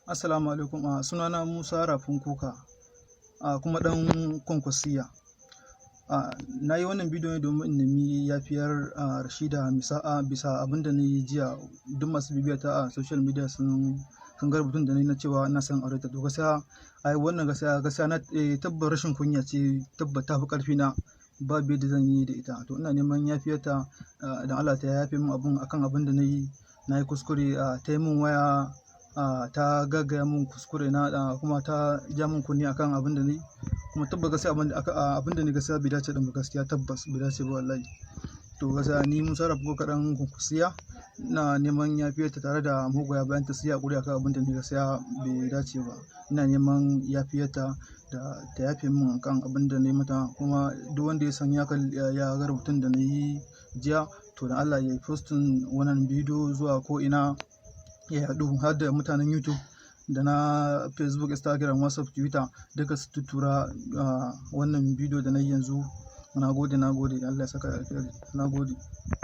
Assalamu alaikum. Sunana Musa Rafin Kuka, kuma ɗan Kwankwasiyya. Na yi wannan bidiyo ne domin in nemi yafiyar Rashida Misa'a bisa abin da na yi jiya. Duk masu bibiya ta a social media sun ga rubutun da na yi na cewa ina son aure ta. To gaskiya, ai wannan gaskiya na tabbar rashin kunya ce, tabbat ta fi ƙarfi na, babu yadda zan yi da ita. To ina neman yafiyarta, dan Allah ta yafe min abun akan abin da na yi. Na yi kuskure, ta yi min waya, ta gaggaya mun kuskure na, kuma ta ja min kunne akan abin da na yi. Kuma tabbas gaskiya abin da na yi gaskiya bai dace ɗin ba, gaskiya tabbas bai dace ba wallahi. To gaskiya ni Musa Rafin Kuka ɗan Kwankwasiyya ina neman yafiyarta tare da magoya bayan ta su yi haƙuri akan abin da na yi, gaskiya bai dace ba. Ina neman yafiyarta da ta yafe min akan abin da na yi mata, kuma duk wanda ya san ya ga rubutun da na yi jiya, to dan Allah ya yi posting wannan bidiyo zuwa ko ina ya yaɗu, har da mutanen YouTube da na Facebook, Instagram, WhatsApp, Twitter, duka su tuttura wannan bidiyo da na yi yanzu. Na gode, na gode. Allah ya saka da alheri. Na gode.